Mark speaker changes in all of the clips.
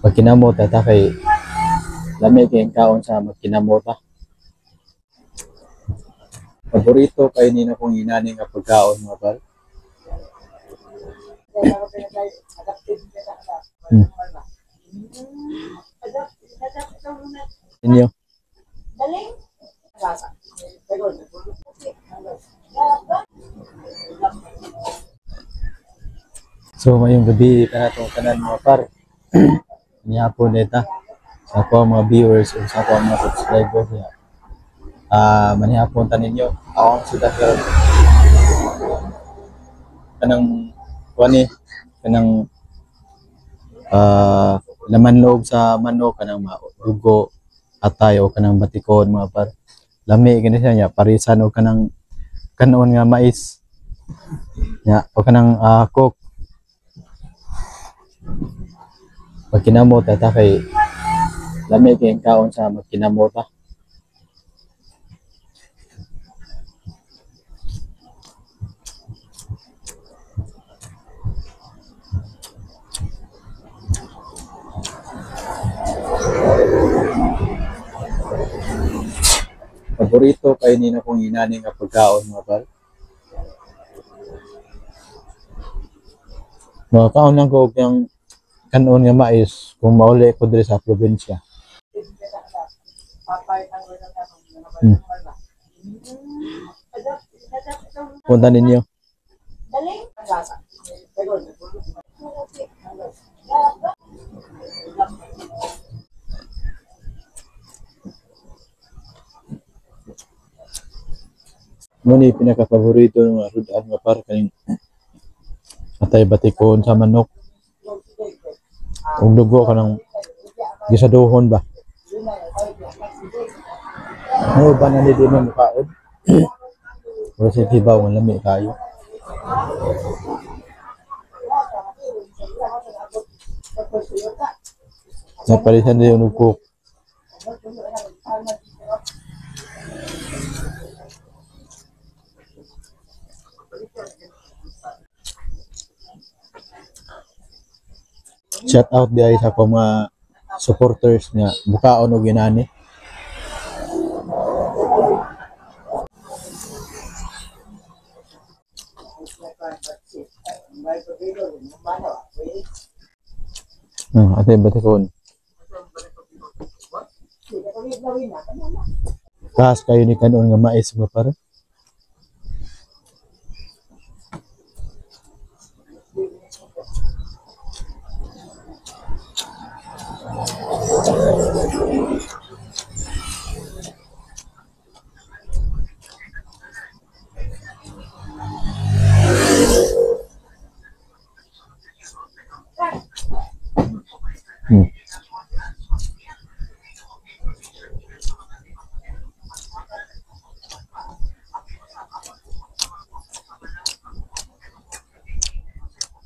Speaker 1: Pagkinamot ta kay lami kay kaon sa magkinamot ta. Paborito kay nino kung inani nga pagkaon mga par. Inyo. So ngayong gabi kanatong tanan mga par. Nihapon neta sa ako ang mga viewers o sa ako ang mga subscribers niya. Manihapon ta ninyo. Ako ang sila karon. Kanang kuan kanang laman loob sa manok, kanang dugo atay o kanang batikon mga par. Lami gani siya niya parisan o kanang kanon nga mais. Nya o kanang coke. Pagkinamot ta kay lami kay kaon sa magkinamot ta. Paborito kay nino kung inani nga pagkaon mga par. Mga kaon lang ko og yang kanon nga mais kung mauli ko diri sa probinsya. Punta ninyo. Mo ni pinaka-paborito ng rudan nga par kaning atay batikon sa manok. Ug dugo kanang gisaduhon ba. Ano ba na di mo mukaon? Wala sa tibaw nga lami kayo. Napalitan na yung cook. Shout out di ay sa akong mga supporters nga bukaon og inani. Ate batikon. Taas kayo ni kanon nga mais mga par.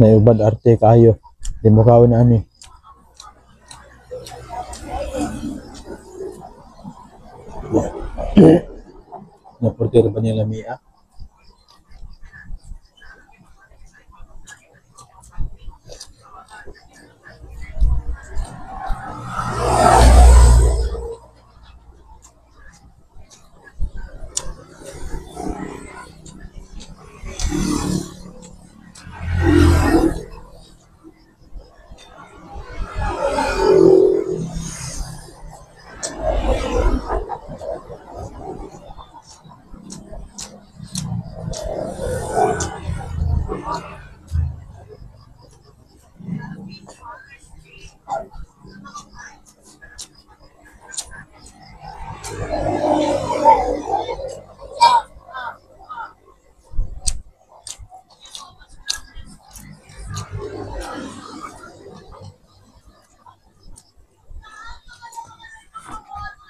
Speaker 1: May ubad arte kayo. Di mo kaon na ani. Naportero ba niya lamia?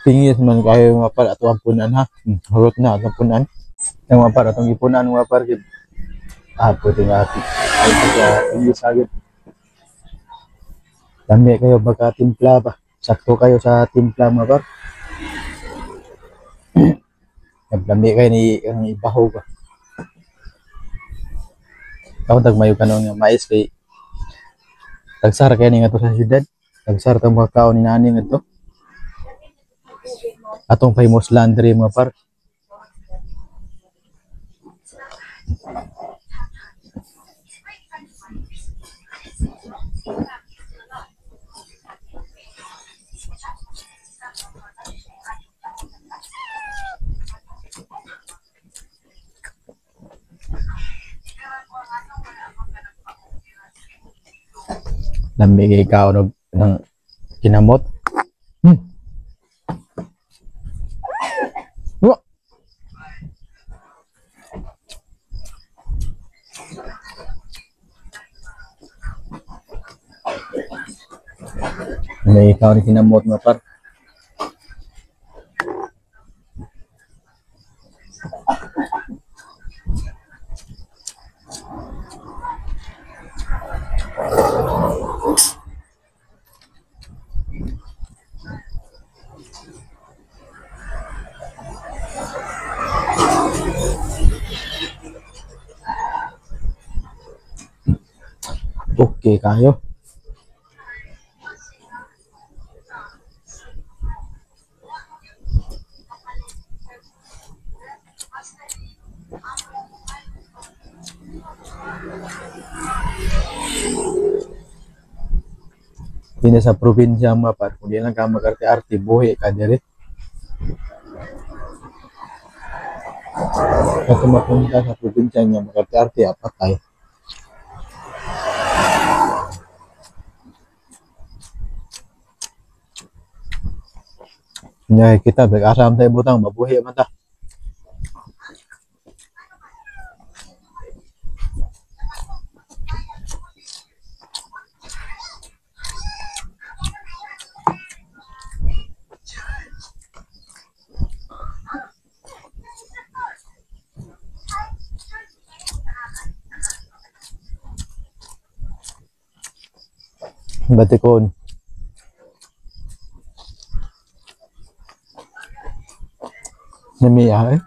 Speaker 1: Pingis man kayo mga par ato ang punan ha. Hurot na atong punan. Ang mga par atong gipunan mga par gid. Pwede nga ati. Ay pingis agad. Lami kayo baka timpla ba. Sakto kayo sa timpla mga par. Lami kayo ni ang ibaho ba. Ako tagmayo kanon nga mais kay Tagsara kay ni nga to sa syudad. Tagsara tang makakaon ni nani nga to. Atong famous laundry, mga par. Lami kay kaon og ng kinamot. Wa. Lami kaon og kinamot, mga par. Okay kayo. Dinhi sa probinsya, mga par, kung di lang ka mag-arte-arte, buhi ka diri. Kung mapunta sa probinsya niya, mag-arte-arte, patay. Nya kita bag asam tayo butang mabuhi man ta. Batikon. Namiya eh.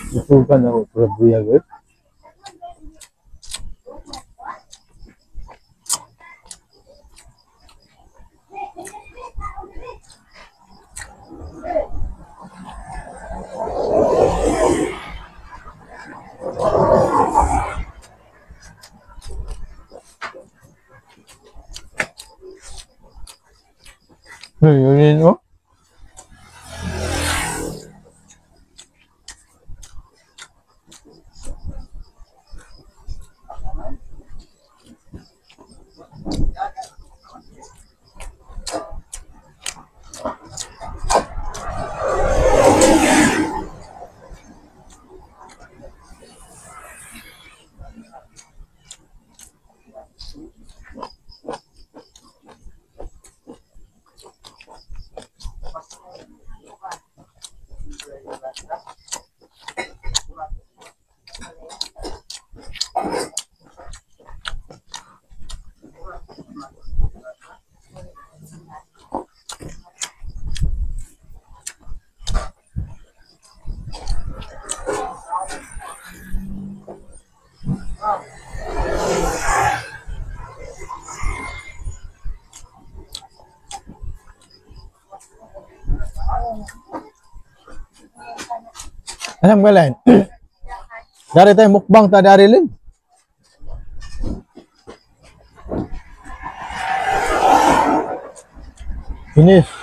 Speaker 1: Isugan ako sa buyag eh. Yun oh. Anong galing? Dari tayo mukbang ta dari lin. Finish.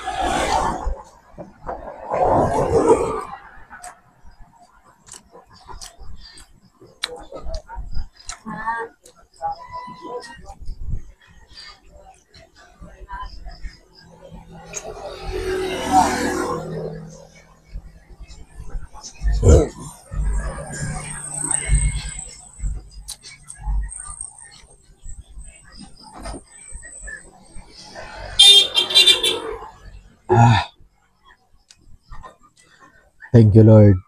Speaker 1: Ah. Thank you, Lord.